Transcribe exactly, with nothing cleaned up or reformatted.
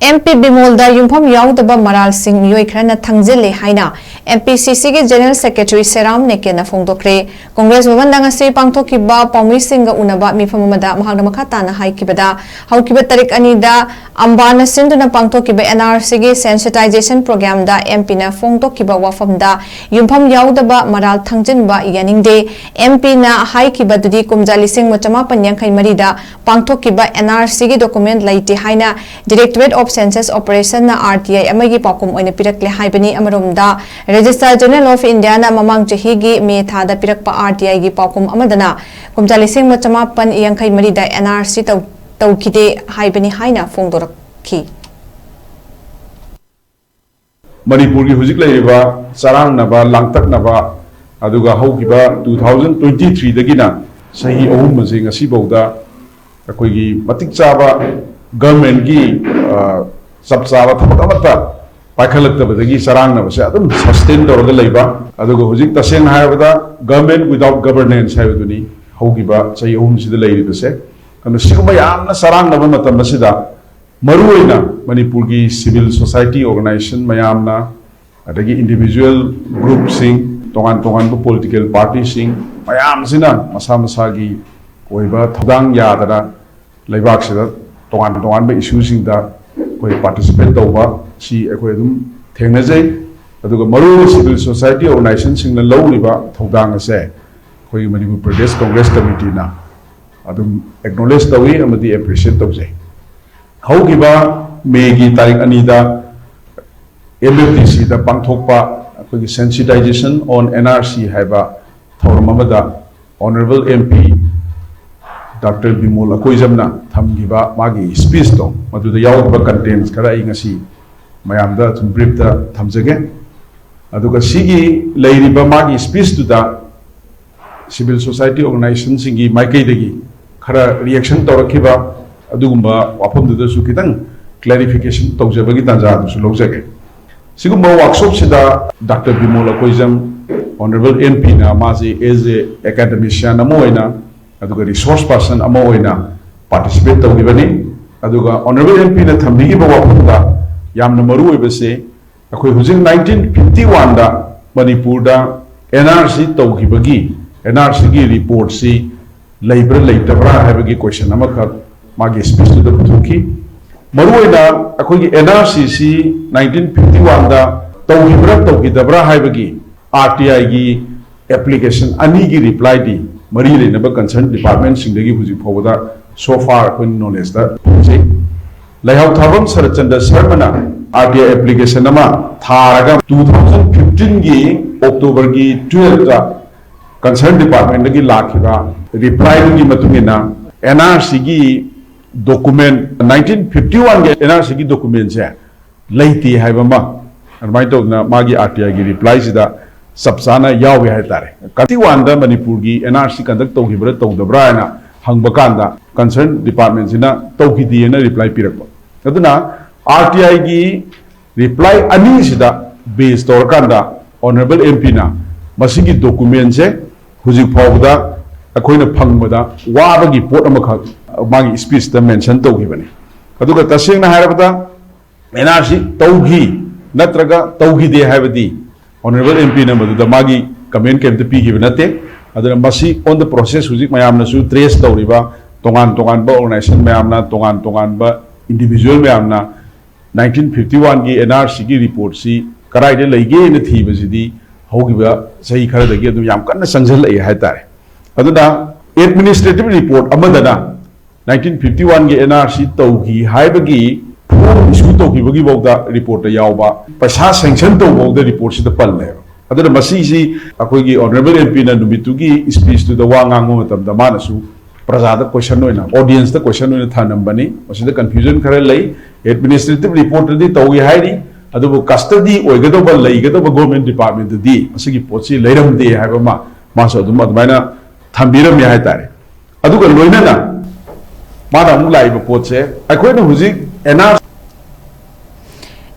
M P ꯕꯤꯃꯣꯜꯗ ꯌꯨꯝꯐꯝ ꯌꯥꯎꯗꯕ ꯃꯔꯥꯜꯁꯤꯡ ꯃꯤꯑꯣꯏ ꯈꯔꯅ ꯊꯪꯖꯤꯜꯂꯦ ꯍꯥꯏꯅ ꯑꯦꯝ ꯄꯤ ꯁꯤ ꯁꯤꯒꯤ ꯖꯦꯅꯔꯦꯜ ꯁꯦꯀ꯭ꯔꯦꯇꯔꯤ ꯁꯦꯔꯥꯝ ꯅꯦꯀꯦꯅ ꯐꯣꯡꯗꯣꯛꯈ꯭ꯔꯦ꯫ ꯀꯣꯡꯒ꯭ꯔꯦꯁ ꯚꯕꯟꯗ ꯉꯁꯤ ꯄꯥꯡꯊꯣꯛꯈꯤꯕ ꯄꯥꯎꯃꯤꯁꯤꯡꯒ ꯎꯅꯕ ꯃꯤꯐꯝ ꯑꯃꯗ ꯃꯍꯥꯛꯅ ꯃꯈꯥ ꯇꯥꯅ ꯍꯥꯏꯈꯤꯕꯗ, ꯍꯧꯈꯤꯕ ꯇꯥꯔꯤꯛ ꯑꯅꯤꯗ ꯑꯝꯕꯥꯅ ꯁꯤꯟꯗꯨꯅ ꯄꯥꯡꯊꯣꯛꯈꯤꯕ ꯑꯦꯟ ꯑꯥꯔ ꯁꯤꯒꯤ sensitization programꯗ ꯑꯦꯝ ꯄꯤꯅ ꯐꯣꯡꯗꯣꯛꯈꯤꯕ ꯋꯥꯐꯝꯗ ꯌꯨꯝꯐꯝ ꯌꯥꯎꯗꯕ ꯃꯔꯥꯜ ꯊꯪꯖꯤꯟꯕ ꯌꯥꯅꯤꯡꯗꯦ꯫ ꯑꯦꯝ ꯄꯤꯅ ꯍꯥꯏꯈꯤꯕꯗꯨꯗꯤ ꯀꯨꯝꯖꯥ ꯂꯤꯁꯤꯡ ꯑꯃ ꯆꯃꯥꯄꯟ ꯌꯥꯡꯈꯩ ꯃꯔꯤꯗ ꯄꯥꯡꯊꯣꯛꯈꯤꯕ ꯑꯦꯟ ꯑꯥꯔ ꯁꯤꯒꯤ document ꯂꯩꯇꯦ ꯍꯥꯏꯅ Directorate of Census Operationꯅ ꯑꯥꯔ ꯇꯤ ꯑꯥꯏ ꯑꯃꯒꯤ ꯄꯥꯎꯈꯨꯝ ꯑꯣꯏꯅ ꯄꯤꯔꯛꯂꯦ ꯍꯥꯏꯕꯅꯤ꯫ ꯑꯃꯔꯣꯝꯗ, Registrar General of Indiaꯅ ꯃꯃꯥꯡ ꯆꯍꯤꯒꯤ ꯃꯦ ꯊꯥꯗ ꯄꯤꯔꯛꯄ ꯑꯥꯔ ꯇꯤ ꯑꯥꯏꯒꯤ ꯄꯥꯎꯈꯨꯝ ꯑꯃꯗꯅ ꯀꯨꯝꯖꯥ ꯂꯤꯁꯤꯡ ꯑꯃ ꯆꯃꯥꯄꯟ ꯌꯥꯡꯈꯩ ꯃꯔꯤꯗ ꯑꯦꯟ ꯑꯥꯔ ꯁꯤ ꯇꯧ-, ꯇꯧꯈꯤꯗꯦ ꯍꯥꯏꯕꯅꯤ ꯍꯥꯏꯅ ꯐꯣꯡꯗꯣꯔꯛꯈꯤ꯫ ꯃꯅꯤꯄꯨꯔꯒꯤ ꯍꯧꯖꯤꯛ ꯂꯩꯔꯤꯕ ꯆꯔꯥꯡꯅꯕ, ꯂꯥꯡꯇꯛꯅꯕ, ꯑꯗꯨꯒ ꯍꯧꯈꯤꯕ two thousand twenty threeꯗꯒꯤꯅ ꯆꯍꯤ ꯑꯍꯨꯝ ꯑꯁꯤ ꯉꯁꯤꯐꯥꯎꯗ ꯑꯩꯈꯣꯏꯒꯤ ꯃꯇꯤꯛ ꯆꯥꯕ governmentꯀꯤ, ꯑ, ꯆꯞ ꯆꯥꯕ ꯊꯕꯛ ꯑꯃꯠꯇ ꯄꯥꯏꯈꯠꯂꯛꯇꯕꯗꯒꯤ ꯆꯔꯥꯡꯅꯕꯁꯦ ꯑꯗꯨꯝ sustain ꯇꯧꯔꯒ ꯂꯩꯕ, ꯑꯗꯨꯒ ꯍꯧꯖꯤꯛ ꯇꯁꯦꯡꯅ ꯍꯥꯏꯔꯕꯗ government without governance ꯍꯥꯏꯕꯗꯨꯅꯤ ꯍꯧꯈꯤꯕ ꯆꯍꯤ ꯑꯍꯨꯝꯁꯤꯗ ꯂꯩꯔꯤꯕꯁꯦ꯫ ꯑꯗꯨꯅ ꯁꯤꯒꯨꯝꯕ ꯌꯥꯝꯅ ꯆꯔꯥꯡꯅꯕ ꯃꯇꯝ ꯑꯁꯤꯗ ꯃꯔꯨꯑꯣꯏꯅ ꯃꯅꯤꯄꯨꯔꯒꯤ civil society organisation ꯃꯌꯥꯝꯅ, ꯑꯗꯒꯤ individual groupꯁꯤꯡ, ꯇꯣꯉꯥꯟ ꯇꯣꯉꯥꯟꯕ political partyꯁꯤꯡ ꯃꯌꯥꯝꯁꯤꯅ ꯃꯁꯥ ꯃꯁꯥꯒꯤ ꯑꯣꯏꯕ ꯊꯧꯗꯥꯡ ꯌꯥꯗꯅ ꯂꯩꯕꯥꯛꯁꯤꯗ ꯇꯣꯉꯥꯟ ꯇꯣꯉꯥꯟꯕ issueꯁꯤꯡꯗ ꯑꯩꯈꯣꯏ participate ꯇꯧꯕ ꯁꯤ ꯑꯩꯈꯣꯏ ꯑꯗꯨꯝ ꯊꯦꯡꯅꯖꯩ꯫ ꯑꯗꯨꯒ ꯃꯔꯨꯑꯣꯏꯅ civil society organisationꯁꯤꯡꯅ ꯂꯧꯔꯤꯕ ꯊꯧꯗꯥꯡ ꯑꯁꯦ ꯑꯩꯈꯣꯏꯒꯤ ꯃꯅꯤꯄꯨꯔ ꯄ꯭ꯔꯗꯦꯁ ꯀꯪꯒ꯭ꯔꯦꯁ ꯀꯃꯤꯇꯤꯅ ꯑꯗꯨꯝ acknowledge ꯇꯧꯏ ꯑꯃꯗꯤ appreciate ꯇꯧꯖꯩ꯫ ꯍꯧꯈꯤꯕ ꯃꯦꯒꯤ ꯇꯥꯔꯤꯛ ꯑꯅꯤꯗ ꯑꯦꯝ ꯑꯦꯐ ꯗꯤ ꯁꯤꯗ ꯄꯥꯡꯊꯣꯛꯄ ꯑꯩꯈꯣꯏꯒꯤ sensitization on N R C ꯍꯥꯏꯕ ꯊꯧꯔꯝ ꯑꯃꯗ Honourable M P Doctor Bimol ꯑꯀꯣꯏꯖꯝꯅ ꯊꯝꯈꯤꯕ ꯃꯥꯒꯤ speechꯇꯣ, ꯃꯗꯨꯗ ꯌꯥꯎꯔꯤꯕ contents ꯈꯔ ꯑꯩ ꯉꯁꯤ ꯃꯌꯥꯝꯗ ꯑꯗꯨꯝ briefꯇ ꯊꯝꯖꯒꯦ꯫ ꯑꯗꯨꯒ ꯁꯤꯒꯤ ꯂꯩꯔꯤꯕ ꯃꯥꯒꯤ speechꯇꯨꯗ civil society organisationꯁꯤꯡꯒꯤ ꯃꯥꯏꯀꯩꯗꯒꯤ ꯈꯔ reaction ꯇꯧꯔꯛꯈꯤꯕ ꯑꯗꯨꯒꯨꯝꯕ ꯋꯥꯐꯝꯗꯨꯗꯁꯨ ꯈꯤꯇꯪ clarification ꯇꯧꯖꯕꯒꯤ ꯇꯥꯟꯖꯥꯗꯨꯁꯨ ꯂꯧꯖꯒꯦ꯫ ꯁꯤꯒꯨꯝꯕ workshopꯁꯤꯗ Doctor Bimol Akoijam, Honourable M Pꯅ ꯃꯥꯁꯦ as a academician ꯑꯃ ꯑꯣꯏꯅ, ꯑꯗꯨꯒ resource person ꯑꯃ ꯑꯣꯏꯅ participate ꯇꯧꯈꯤꯕꯅꯤ꯫ ꯑꯗꯨꯒ Honourable M Pꯅ ꯊꯝꯕꯤꯈꯤꯕ ꯋꯥꯐꯝꯗ ꯌꯥꯝꯅ ꯃꯔꯨ ꯑꯣꯏꯕꯁꯦ, ꯑꯩꯈꯣꯏ ꯍꯧꯖꯤꯛ nineteen fifty oneꯗ ꯃꯅꯤꯄꯨꯔꯗ N R C ꯇꯧꯈꯤꯕꯒꯤ, N R Cꯒꯤ reportꯁꯤ ꯂꯩꯕ꯭ꯔꯥ ꯂꯩꯇꯕ꯭ꯔꯥ ꯍꯥꯏꯕꯒꯤ question ꯑꯃꯈꯛ ꯃꯥꯒꯤ speechꯇꯨꯗ ꯄꯨꯊꯣꯛꯈꯤ꯫ ꯃꯔꯨꯑꯣꯏꯅ ꯑꯩꯈꯣꯏꯒꯤ N R Cꯁꯤ nineteen fifty oneꯗ ꯇꯧꯈꯤꯕ꯭ꯔꯥ ꯇꯧꯈꯤꯗꯕ꯭ꯔꯥ ꯍꯥꯏꯕꯒꯤ R T Iꯒꯤ application ꯑꯅꯤꯒꯤ replyꯗꯤ ꯃꯔꯤ ꯂꯩꯅꯕ concern departmentꯁꯤꯡꯗꯒꯤ ꯍꯧꯖꯤꯛ ꯐꯥꯎꯕꯗ so far ꯑꯩꯈꯣꯏꯅ knowledgeꯗ ꯐꯪꯖꯩ꯫ ꯂꯩꯍꯥꯎ ꯊꯥꯕꯝ Saratchandra ꯁꯔꯃꯅ R T I application ꯑꯃ ꯊꯥꯔꯒ two thousand fifteenꯒꯤ Octoberꯒꯤ twelveꯇ concern departmentꯗꯒꯤ ꯂꯥꯛꯈꯤꯕ replyꯗꯨꯒꯤ ꯃꯇꯨꯡ ꯏꯟꯅ N R Cꯒꯤ document, nineteen fifty oneꯒꯤ N R Cꯒꯤ documentꯁꯦ ꯂꯩꯇꯦ ꯍꯥꯏꯕ ꯑꯃ, ꯑꯗꯨꯃꯥꯏꯅ ꯇꯧꯗꯅ ꯃꯥꯒꯤ R T Iꯒꯤ replyꯁꯤꯗ ꯆꯞ ꯆꯥꯅ ꯌꯥꯎꯏ ꯍꯥꯏꯇꯥꯔꯦ꯫ Fifty oneꯗ ꯃꯅꯤꯄꯨꯔꯒꯤ N R C conduct ꯇꯧꯈꯤꯕ꯭ꯔꯥ ꯇꯧꯗꯕ꯭ꯔꯥ ꯍꯥꯏꯅ ꯍꯪꯕ ꯀꯥꯟꯗ concern departmentꯁꯤꯅ ꯇꯧꯈꯤꯗꯦꯅ reply ꯄꯤꯔꯛꯄ꯫ ꯑꯗꯨꯅ R T Iꯒꯤ reply ꯑꯅꯤꯁꯤꯗ base ꯇꯧꯔꯀꯥꯟꯗ Honourable M Pꯅ ꯃꯁꯤꯒꯤ documentꯁꯦ ꯍꯧꯖꯤꯛ ꯐꯥꯎꯕꯗ ꯑꯩꯈꯣꯏꯅ ꯐꯪꯕꯗ ꯋꯥꯕꯒꯤ ꯄꯣꯠ ꯑꯃꯈꯛ ꯃꯥꯒꯤ speechꯇ mention ꯇꯧꯈꯤꯕꯅꯤ꯫ ꯑꯗꯨꯒ ꯇꯁꯦꯡꯅ ꯍꯥꯏꯔꯕꯗ N R C ꯇꯧꯈꯤ ꯅꯠꯇ꯭ꯔꯒ ꯇꯧꯈꯤꯗꯦ ꯍꯥꯏꯕꯗꯤ Honourable M Pꯅ ꯃꯗꯨꯗ ꯃꯥꯒꯤ comment ꯀꯩꯝꯇ ꯄꯤꯈꯤꯕ ꯅꯠꯇꯦ꯫ ꯑꯗꯨꯅ ꯃꯁꯤ on the process ꯍꯧꯖꯤꯛ ꯃꯌꯥꯝꯅꯁꯨ trace ꯇꯧꯔꯤꯕ ꯇꯣꯉꯥꯟ ꯇꯣꯉꯥꯟꯕ organisation ꯃꯌꯥꯝꯅ ꯇꯣꯉꯥꯟ ꯇꯣꯉꯥꯟꯕ individual ꯃꯌꯥꯝꯅ nineteen fifty oneꯒꯤ N R Cꯒꯤ reportꯁꯤ ꯀꯗꯥꯏꯗ ꯂꯩꯒꯦꯅ ꯊꯤꯕꯁꯤꯗꯤ ꯍꯧꯈꯤꯕ ꯆꯍꯤ ꯈꯔꯗꯒꯤ ꯑꯗꯨꯝ ꯌꯥꯝ ꯀꯟꯅ ꯆꯪꯁꯤꯜꯂꯛꯏ ꯍꯥꯏꯇꯥꯔꯦ꯫ ꯑꯗꯨꯅ administrative report ꯑꯃꯗꯅ nineteen fifty oneꯒꯤ N R C ꯇꯧꯈꯤ ꯍꯥꯏꯕꯒꯤ form issue ꯇꯧꯈꯤꯕꯒꯤ ꯐꯥꯎꯗ reportꯇ ꯌꯥꯎꯕ, ꯄꯩꯁꯥ sanction ꯇꯧꯕ ꯐꯥꯎꯗ reportꯁꯤꯗ ꯄꯜꯂꯦꯕ꯫ ꯑꯗꯨꯅ ꯃꯁꯤꯁꯤ ꯑꯩꯈꯣꯏꯒꯤ Honourable M Pꯅ ꯅꯨꯃꯤꯠꯇꯨꯒꯤ speechꯇꯨꯗ ꯋꯥ ꯉꯥꯡꯕ ꯃꯇꯝꯗ ꯃꯥꯅꯁꯨ ꯄ꯭ꯔꯖꯥꯗ question ꯑꯣꯏꯅ, audienceꯇ question ꯑꯣꯏꯅ ꯊꯝꯂꯝꯕꯅꯤ꯫ ꯃꯁꯤꯗ confusion ꯈꯔ ꯂꯩ꯫ Administrative reportꯇꯗꯤ ꯇꯧꯏ ꯍꯥꯏꯔꯤ, ꯑꯗꯨꯕꯨ custody ꯑꯣꯏꯒꯗꯧꯕ, ꯂꯩꯒꯗꯧꯕ government departmentꯇꯗꯤ ꯃꯁꯤꯒꯤ ꯄꯣꯠꯁꯤ ꯂꯩꯔꯝꯗꯦ ꯍꯥꯏꯕ ꯑꯃ ꯃꯥꯁꯨ ꯑꯗꯨꯝ ꯑꯗꯨꯃꯥꯏꯅ ꯊꯝꯕꯤꯔꯝꯃꯦ ꯍꯥꯏꯇꯥꯔꯦ꯫ ꯑꯗꯨꯒ ꯂꯣꯏꯅꯅ ꯃꯥꯅ ꯑꯃꯨꯛ ꯂꯥꯛꯏꯕ ꯄꯣꯠꯁꯦ, ꯑꯩꯈꯣꯏꯅ ꯍꯧꯖꯤꯛ N R